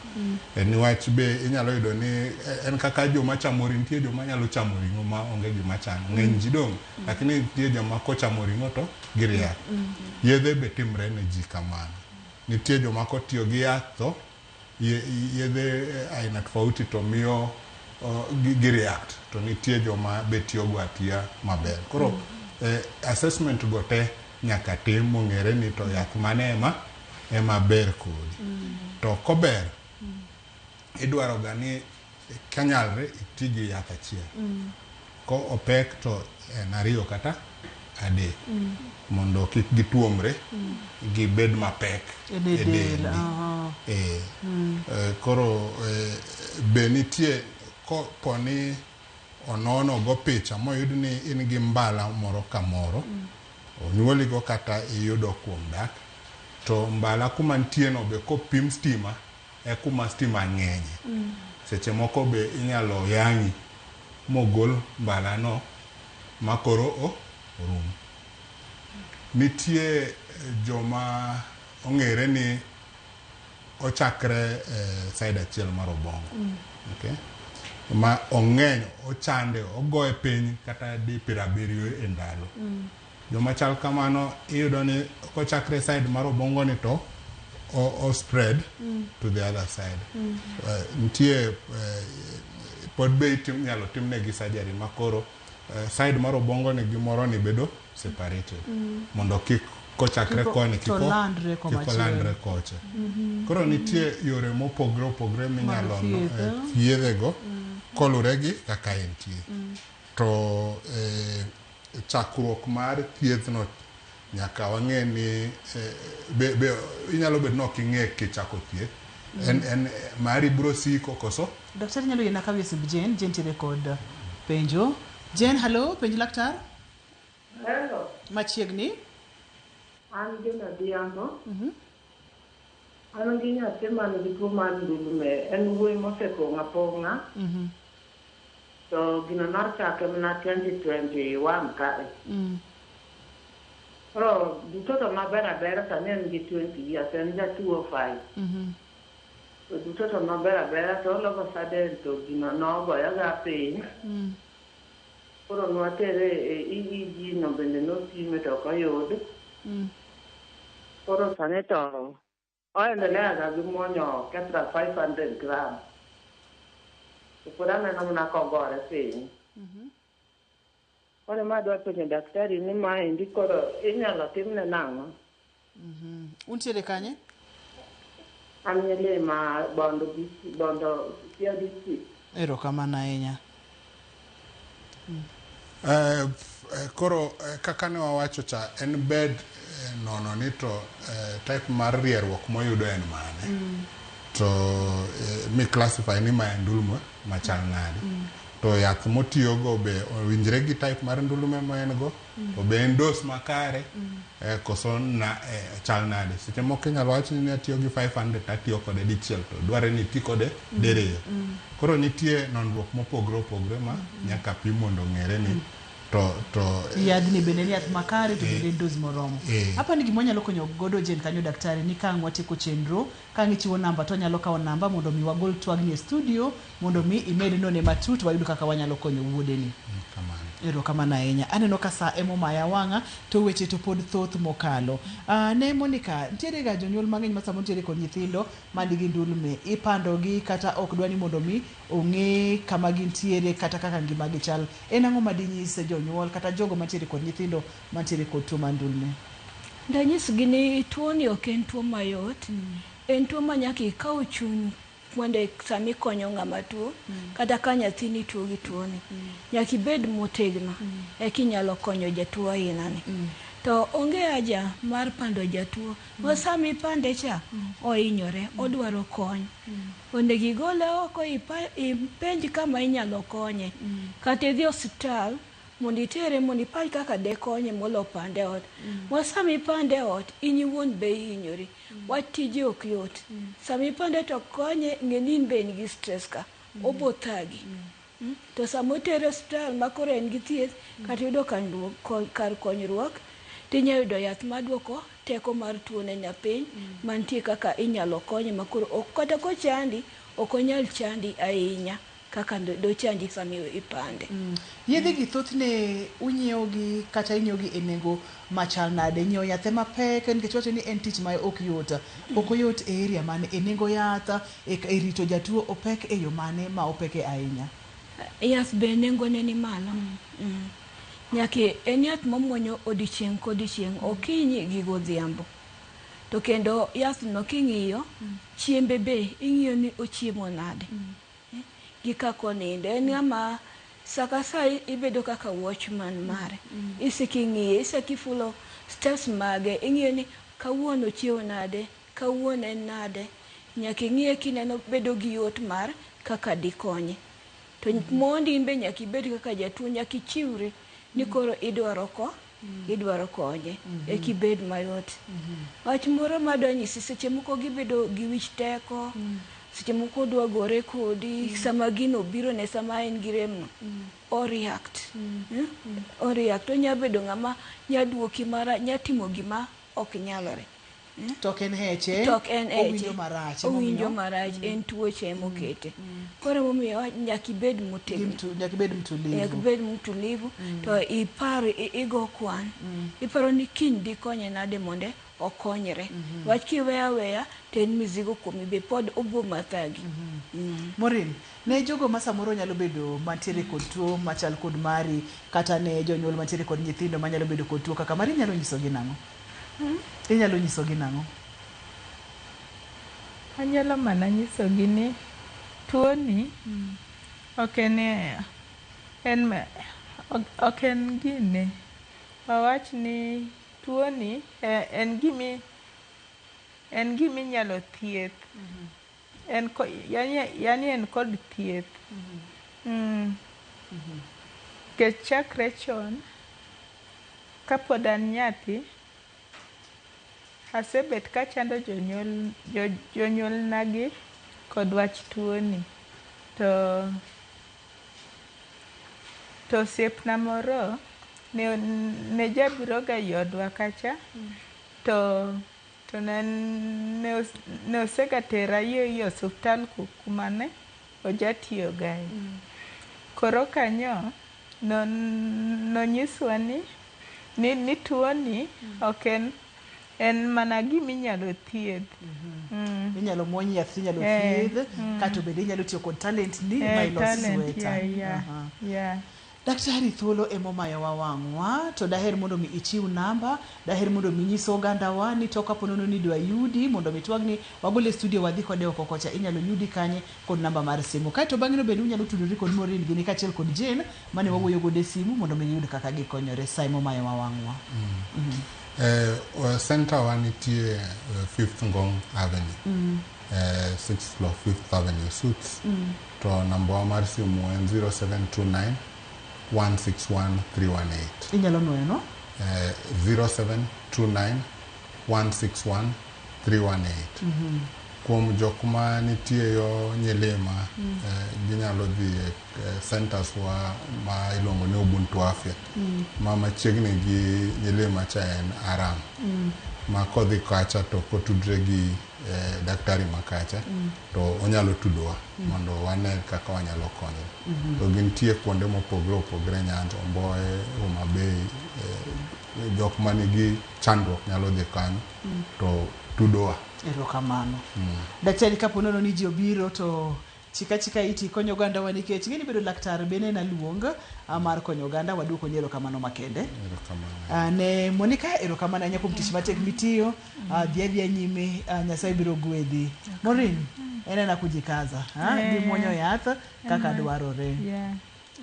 Niwach be inyalo yudo ni en kaka joma chamo ring'o, nitie joma nyalo chamo ring'o ma onge gima chando. Ng'eny ji dong', lakini nitie joma kochamo ring'o to gi react. Yedhe be timre ne ji kamano. Nitie joma kotiyo gi yath to yedhe aina tofauti to miyo gi react. To nitie joma be tiyogo atiya maber. Koro assessment go te nyaka tim mong'ere ni to yath mane ema ber kodi. To kober, idwaro ga ni kanyalre iti gi yath achiel. Ko opek to en 2 kata 3 mondo kik gituomre, gibed mapek e del. Dendi. Koro be nitie koponi onono go picha moyud ni in gi mbala moro kamoro, onyuoligo kata iyudo kuom dak, to mbala kuma nitie no be kopim stima e kuma stima ng'enye. Seche moko be inyalo yang'i mogol mbala no ma koro orum. Nitie joma ong'ere ni ochakre side achiel mar obongo. Okay? Ma ong'eny, ochande, ogoye piny kata di 70 e ndalo. Joma chal kamano iyudo ni kochakre side mar obongo ni to o spread to the other side. Nitie pod be inyalo timnegi surgery ma koro side mar obongo ni gi moro ni bedo separated. Mondo kik kochakre koni kik olandre kocha. Koro nitie yore mopogre opogre minyalo thiedhego kolure gi kaka entie. To chakruok mar thiethno nyaka wang'e ni be inyalo bedo ni ok ing'e kichako thieth. En mari biro siko koso? Daktari nyalo yiena kawie simb Jane. Jane tiere kod penjo. Jane, hello, penj laktar. Hello. Machiegni. An Jane Adhiambo. An gi nyathi man gi tuo mar ndulme. En wuoyi mosepong' apong'a. To gino nochake mana 2021 kae. Koro duto to maber abera sani en gi 20 years, en ja 205. To duto to maber abera to all of a sudden to gino nogoyaga piny. Koro nwatere e EEG no bende nopime to ok oyud. Koro sani to oendelea ga gi muonyo Keppra 500 gram. To pod aneno mana kogore piny. Koro ma adwa penjo daktari ni maendi koro inyalo timne nang'o? Untiere kanye? An Nyalima, Bondo, Bondo, Siaya district. Erokamano ahinya. Koro kaka ne wawacho cha, en bed nono ni to type mar rieruok moyudo en mane. To mi classify ni ma en ndulme machal nade. To yath motiyogo be owinjre gi type mar ndulme ma en go, to be en dose makare, koso na chal nade. Seche moko inyalo wach ni atiyo gi 500 atiyo kode dichiel to dwarre ni iti kode diriyo. Koro nitie nonruok mopogre opogre ma nyaka pim mondo ong'ere ni to yadhni bende ni yath makare to bende en dose moromo. Apa ni gima wanyalo konyo godo Jane kanyo daktari ni ka ang' watieko chenro, ka ang' ichiwo namba to wanyalo kawo namba mondo mi wagol twagni e studio mondo mi imed none matut wayud kaka wanyalo konyo wuodeni. Erokamano ahinya. Aneno ka saa emomaya wang'a to weche to pod thoth mokalo. Ne Monica, nitiere ga jonyuol mang'eny ma samoro nitiere kod nyithindo manigi ndulme, ipandogi kata ok dwa ni mondo mi ong'e kama gintiere kata kaka ngimagi chal. En ang'o ma dinyis jonyuol kata jogo mantiere kod nyithindo mantiere kod tuo mar ndulme? Danyisgi ni tuoni ok en tuo mayot. En tuo ma nyaka ikaw chuny mondo sama ikonyo ng'ama tuo kata ka nyathini tuo gi tuoni. Nyaka ibed motegno eka inyalo konyo jatuo aina ni. To onge haja mar pando jatuo. Ma sama ipande cha, ohinyore, odwaro kony. Onego igole oko ipenj kama inyalo konye. Kata idhi osiptal mondo itere mondo ipany kaka dekonye molo pande e ot. Ma sama ipande e ot, in iwuon be ihinyori. Wach tije ok yot. Sama ipande to konye, ng'e ni in be in gi stress ka. Obo thagi. To sama otere osiptal ma koro en gi thieth, kata iyudo kar konyruok, tinya yudo yath maduoko teko mar tuone nyapiny mantie kaka inyalo konye ma koro ok kata kochandi ok onyal chandi ahinya kaka dochandi sama ipande. Yedhe gi thothne unyiewo gi kata inyiewo gi e nengo machal nade? Nyiewo yath ema pek nikech wacho ni en tich ma ok yot. Ok oyot e area mane? E nengo yath, e rito jatuo opek e yo mane ma opeke ahinya? Yath be nengone ni malo. Nyaka en yath mamuonyo odiochieng' kodiochieng', okinyi gi godhiambo. To kendo yath no king'iyo, chiembe be ing'iyo ni ochiemo nade. Gi kaka onindo. En ng'ama sa ka sa ibedo kaka watchman mare. Isiko ing'iye, isiko ifulo steps mage, ing'iyo ni kawuono ochiewo nade, kawuono en nade. Nyaka ing'iye kineno bedo gi yot mar kaka dikonye. To mondi in be nyaka ibed kaka jatuo, nyaka ichiwri ni koro idwaro idwaro konye eka ibed mayot. Wach moro madwa nyisi, seche moko gibedo gi wich teko, seche moko odwa gore kodi, sama gino obiro ne sama en gi rem no, o react. O react, onya bedo ng'ama nya duoki mara, nya timo gima ok nyalore. To ok en heche, To ok en heche. owinjo marach. Owinjo marach, en tuoche emokete. Koro emomiyo nyaka ibed motegno. Nyaka ibed mtulivu. Nyaka ibed mtulivu, to ipar, igo kwan. Iparo ni kiny dikonye nade mondo okonyre. Wach kiweyo aweya to en mizigo kuomi be pod obo mathagi. Maureen, ne jogo ma samoro nyalo bedo mantiere kod tuo machal kod mari, kata ne jonyuol mantiere kod nyithindo manyalo bedo kod tuo kaka mari, inyalo nyisogi nang'o? Inyalo nyisogi nang'o? Anyalo mana nyisogi ni tuoni ok en en ok en gine. Wawach ni tuoni en gimi en giminyalo thieth. En yani en kod thieth. Nikech chakre chon kapod an nyathi, asebet kachando jonyuolna gi kod wach tuoni. To osiepna moro ne jabiroga e odwa kacha, to ne osega tera e osuptal kuma ne ojatiyogae. Koro kanyo nonyiswa ni tuoni ok en mana giminyalo thiedh. Inyalo muony yath tinyalo thiedh, kato bende inyalo tiyo kod talent ni ma ilos sweta. Daktari, thuolo emomayowa wang'wa, to daher mondo mi ichiw namba, daher mondo mi nyis ogandawa ni to kapo nono ni dwa yudi mondo mi twagni wagole e studio wadhi kode oko kocha, inyalo yudi kanye kod namba mar simu. Kaeto bang'e no bende unyalo tudori kod Maureen gini kaachiel kod Jane mane wawuoyo godo e simu mondo mi giyud kaka gikonyore sa emomayowa wang'wa. Center wa nitie 5th Ngong Avenue. 6th floor, 5th Avenue Suites. To namba wa mar simu en 0729 161 318. Inyalo nuoyo no? 0729 161 318. Kuom jok ma nitie yo Nyilima, ginyalo dhi e centers wa ma iluongo ni Ubuntu Afya. Ma machiegni gi Nyilima cha en Aram. Ma kodhi kacha to kotudre gi daktari ma kacha, to onyalo tudowa mondo wane kaka wanyalo konyo. To gintie kuonde mopogore opogore, Nyanza, Omboye, Homa Bay, jok manigi chandruok nyalo dhi kanyo to tudowa. Erokamano. Daktari, kapo nono ni ji obiro to Chika chika iti konyo ogandawa nikech ing'e ni bedo laktar bende en aluong ah, mar konyo oganda waduoko ni erokamano makende. Erokamano. Ah, ne Monica erokamano ahinya kuom tich matek mitiyo. Ah, dhi adhiya nyime ah, Nyasaye biro gwedhi. Maureen, en ena kujikaza. Ah, Eh. dhi muonyo yath kaka Ema. dwarore. Yeah.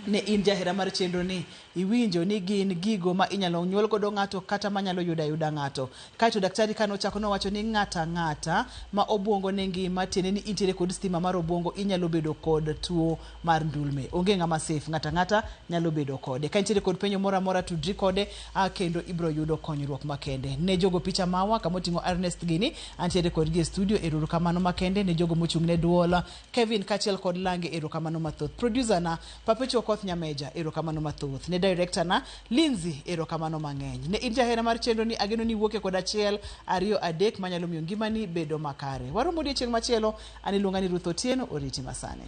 Ne in jahera mar chenro ni iwinjo ni gin gigo ma inyalo nyuol godo ng'ato kata manyalo yudo ayuda ng'ato. Kaeto daktari kane ochako nowacho ni ng'ata ng'ata ma obuongo ne ngima tiende ni intiere kod stima mar obuongo inyalo bedo kod tuo mar ndulme. Onge ng'ama safe, ng'ata ang'ata nyalo bedo kode. Ka intiere kod penjo moro amora tudri kode ah, kendo ibiro yudo konyruok makende. Ne jogo picha mawa kama oting'o Ernest gini, antiere kodgi e studio, ero kamano makende ne jogo mochung' ne duol Kevin kaachiel kod Lange erokamano mathoth. Producer na Papecho Okoth Nyameja erokamano mathoth. Ne director na Lindsay erokamano mang'eny. Ne in jahera mar chenro ni ageno ni iwuoke kod achiel, ariyo, adek manyalo miyo ngimani bedo makare. Waromo odiochieng' machielo, an iluonga ni Ruth Otieno, oriti masani.